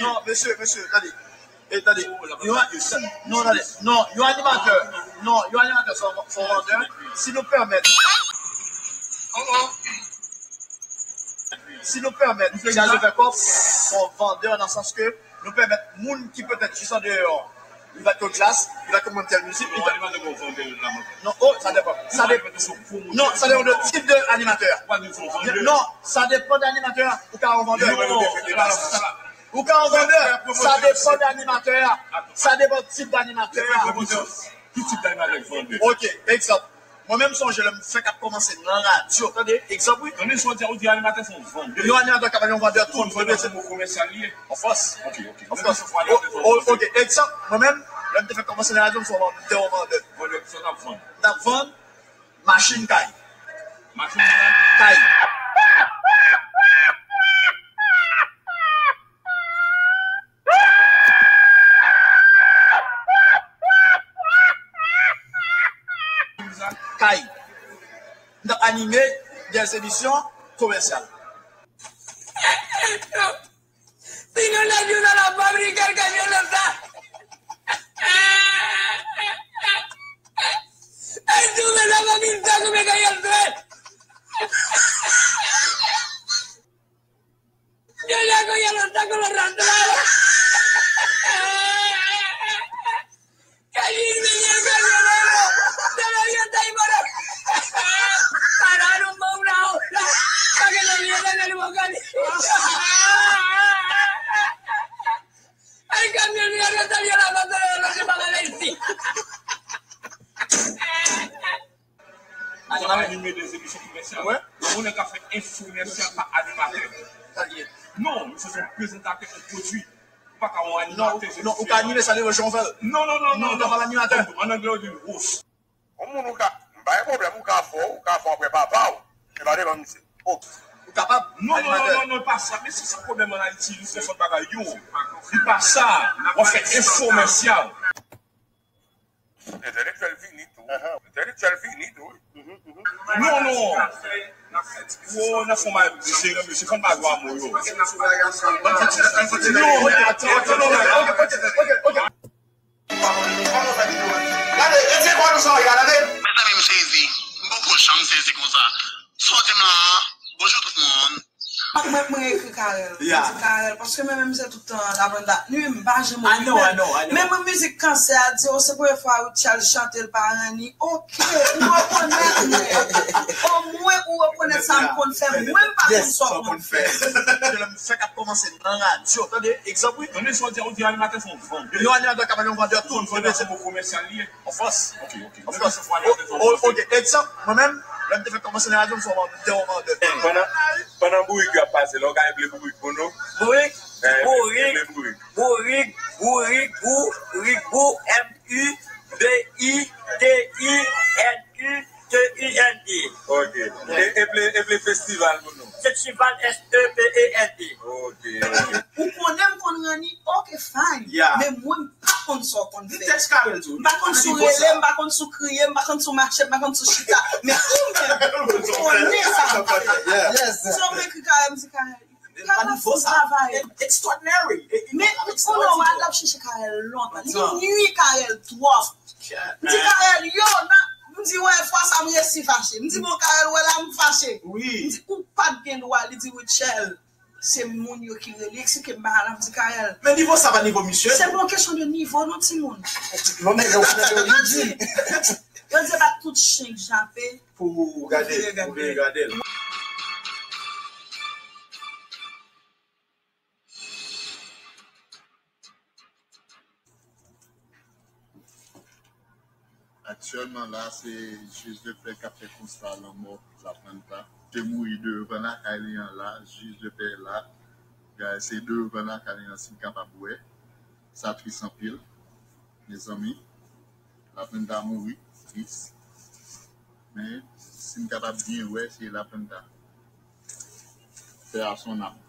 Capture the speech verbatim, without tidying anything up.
non, mesye, mesye, tande. E tande, yon, non, tande, non, yon animatè, non, yon animatè se yon, se yon vandè. Si nou pèmèt, si nou pèmèt Jazz Over Kòb se yon vandè nan sans ke nou pèmèt moun ki petèt jis andeyò, li va t kot klas, li va t konprann tèl mizik, li va... Non, oh, sa depann. Sa de... Non, sa depann de tip de animatè. Non, sa depann de animatè. Ou ka yon vandè. Ou ka yon vandè. Sa depann de animatè. Sa depann tip de animatè. Ki tip de animatè k vandè? Ok, egzanp. Mwen menm sonje lè m fèk ap kòmanse nan radyo, tande, egzanp wi. Tande sa w di a, ou di animatè se yon vandè. Yon animatè ka pale yon vandè tou. Ou konn vandè se mo komèsyal li ye? Of course. Ok, ok. Of course. O- o- Ok, egzanp, mwen menm, lè m te fèk kòmanse nan radyo, m se yon vandè, yon vandè. Vandè, sa w t ap vann? M t ap vann machin kay. Machin kay? Kay. Kay. M t ap anime des émissions commerciales. Si nou nèg yo nan la fabrike kamyon nan sa. Ay, si nou nan la fabrike sa, koupe kamyon sa. Yo la konya lo tako lo randra. Kay ingenieur kamyon nan yo. Deme yo tay bora. Para no mou na ora. Pake no yo na ni mo kani. Ay kamyon ni yo ta yo la ba ba lo se ba la isi. Ou ka anime de emisyon komèsyal. Wi. Yon moun ka fè enfo komèsyal pa animatè. Sa l ye? Non, misye se yon prezantatè, yon pwodui. Ou pa ka yon animatè. Non, ou ka anime sa devan jan w fè l. Non, non, non, non, non, pa animatè. An anglè, yo di host. Yon moun ou ka, m pa gen pwoblèm, ou ka fè, ou ka fè apre papa w. E pa devan misye. Ou kapab. Non, non, non, non, non, pa sa. Men se sa pwoblèm an Ayiti, nou fè fòt bagay yo. Li pa sa. W ap fè enfo komèsyal. Entèlektyèl fini tou. Entèlektyèl fini tou, wi. Non, non. Wo, nan fon, ma, mesye, mesye, fò n pa jwe a mo yo. Non, men atann, atann, non, men atann. Gade, e se kwa nou sa, gade. Mezanmi, m sezi. M poko janm sezi konsa. Sa w di m la a? Bonjou tout moun. Mwen, mwen ekri Carel. Mwen di Carel, paske mwen menm se tout tan la banda. Ni m pa janm okipe l. Men mwen mizik Kansè a di, o, se premye fwa Rutshelle chante l pa Rani. Oke, ou rekonèt mwen. Omwen ou rekonèt sa m konn fè. Mwen m pa konn sa w konn fè. Lè m fèk ap kòmanse nan radyo, tande, egzanp wi. Tande sa w di a, ou di animatè se yon vandè. Yon animatè ka pale yon vandè tou. Vandè se mo komèsyal li ye. Of course. Ok, ok. Of course. O- o- Ok, egzanp, mwen menm, lè m te fèk kòmanse nan radyo, m se yon vandè, yon vandè. Pandan, pandan bourik yo ap pase, lè w ka eple bourik pou nou. Bourik, eh, bourik, eple bourik. Bourik, bourik, bou, rik, bou, M U B I T I N U T I N E. Ok. E, eple, eple festival pou nou. Festival S E P E N E. Ok, ok. Ou konnen m konn Rani, ok, fine. Yeah. Men mwen, m pa konn sa w konn fè. Ni tèks Carel tou. M pa konn si w rele, m pa konn si w kriye, m pa konn si w mache, m pa konn si w chita. Men ou menm, ou konnen sa w konn fè. Yeah. Si w ekri Carel, m di Carel. Carel ap fè travay. Extraordinary. Men ou konnen w al ap chèche Carel lontan. Li nwi Carel twòp. M di Carel, yo, nan, m di, wè, fwa sa m resi fache. M di, bon, Carel, wè la m fache. Wi. M di, ou pa t gen dwa, li di, Rutshelle. Se moun yo ki rele, eksplike m bagay la, m di Carel. Men nivo sa pa nivo misye. Se pa yon kesyon de nivo non, timoun. Non, men yo, yo di. Yo di e pa tout chen k jape pou gade, pou vire gade l. Aktyèlman la, se jij de pè k ap fè konsta lanmò Laplanta. Te mouri devan lakay li an la, jij de pè la. Gade, se devan lakay li an, si n kapab wè. Sa tris anpil, mezanmi. Laplanta mouri, tris. Men, Si m kapab byen wè, se la pou m ta fè a son ap.